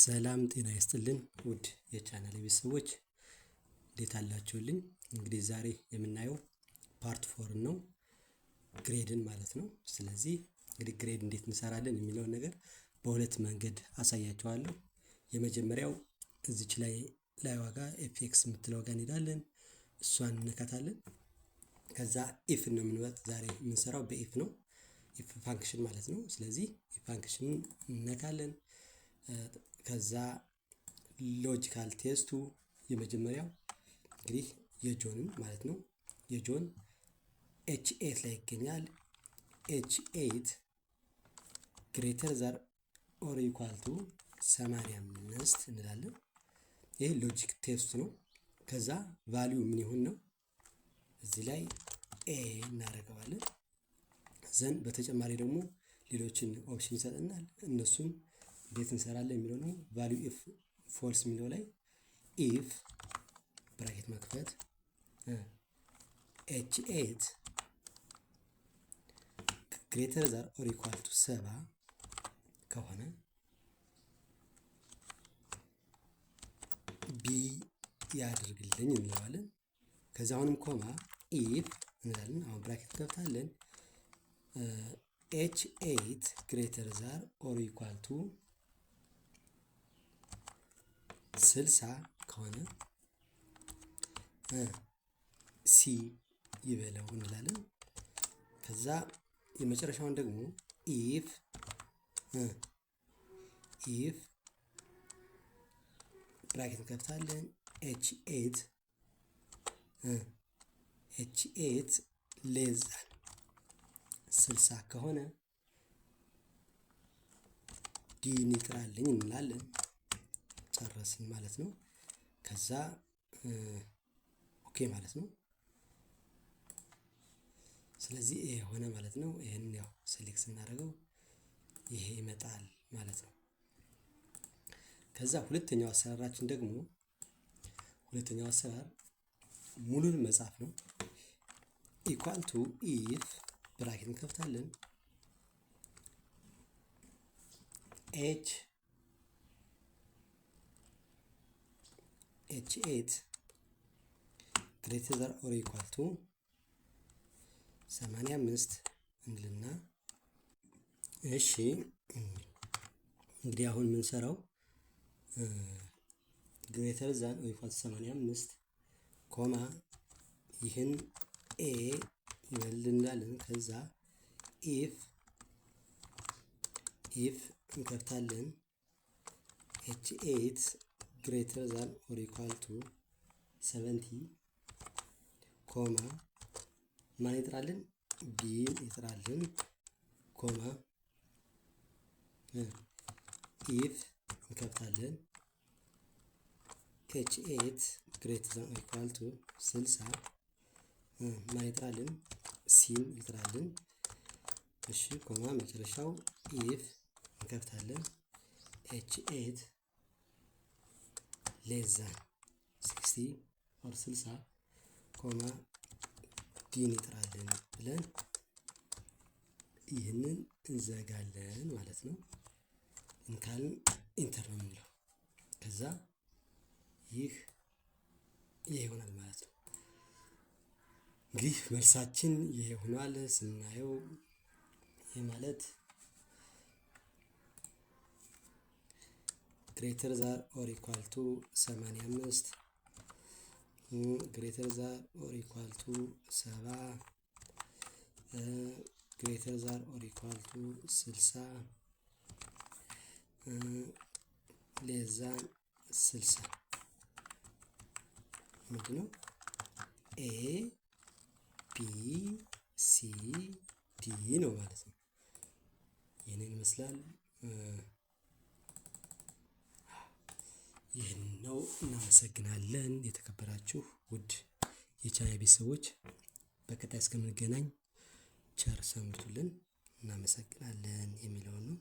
ሰላም ጤና ይስጥልን ውድ የቻናል ቤተሰቦች፣ እንዴት አላችሁልኝ? እንግዲህ ዛሬ የምናየው part four ን ነው፣ grade ን ማለት ነው። ስለዚህ እንግዲህ grade እንዴት እንሰራለን የሚለውን ነገር በሁለት መንገድ አሳያችኋለሁ። የመጀመሪያው እዚች ላይ ላይ ዋጋ FX የምትለው ጋር እንሄዳለን፣ እሷን እንነካታለን። ከዛ if ነው የምንመጥ፣ ዛሬ የምንሰራው በ if ነው፣ if function ማለት ነው። ስለዚህ if function እንነካለን። ከዛ logical test ኡ የመጀመሪያው እንግዲህ የጆንን ማለት ነው። የጆን H8 ላይ ይገኛል። H8 greater than or equal to 85 እንላለን። ይህ logic test ነው። ከዛ value ምን ይሁን ነው፣ እዚህ ላይ A እናደርገዋለን። Then በተጨማሪ ደግሞ ሌሎችን option ይሰጠናል። እነሱን እንዴት እንሰራለን የሚለው ነው። Value if false የሚለው ላይ if bracket መክፈት H8 greater than or equal to 70 ከሆነ B ያድርግልኝ እንለዋለን። ከዛ አሁንም comma if እንላለን። አሁን bracket ከፍታለን። H8 greater than or equal to 60 ከሆነ C ይበለው እንላለን። ከዛ የመጨረሻውን ደግሞ if bracket እንከፍታለን። H8 less than 60 ከሆነ D ን ይጥራልኝ እንላለን። ጨረስን ማለት ነው። ከዛ okay ማለት ነው። ስለዚህ ይሄ ሆነ ማለት ነው። ይሄንን ያው select ስናደርገው ይሄ ይመጣል ማለት ነው። ከዛ ሁለተኛው አሰራራችን ደግሞ፣ ሁለተኛው አሰራር ሙሉን መጻፍ ነው። Equal to if bracket እንከፍታለን። H8 greater than or equal to 85 እንልና፣ እሺ እንግዲህ አሁን የምንሰራው greater than or equal to 85 comma ይህን A ይበል እንላለን። ከዛ if እንከፍታለን። H8 greater than or equal to 70 comma ማን ይጥራልን? B ን ይጥራልን። Comma if እንከፍታለን። H8 greater than or equal to 60 ማን ይጥራልን? C ን ይጥራልን። እሺ comma መጨረሻው if እንከፍታለን። H8 less than 60 or 60 comma D ን ይጥራልን ብለን ይህንን እንዘጋለን ማለት ነው። እንካልን enter ነው የምንለው። ከዛ ይህ ይህ ይሆናል ማለት ነው። እንግዲህ መልሳችን ይሄ ሆኗል ስናየው፣ ይህ ማለት greater than or equal to 85 greater than or equal to 70 greater than or equal to 60 less than 60 ምንድነው? A B C D ነው ማለት ነው። ይህንን ይመስላል። ይህን ነው። እናመሰግናለን። የተከበራችሁ ውድ የቻናል ቤተሰቦች፣ በቀጣይ እስከምንገናኝ ቸር ሰንብቱልን። እናመሰግናለን የሚለውን ነው።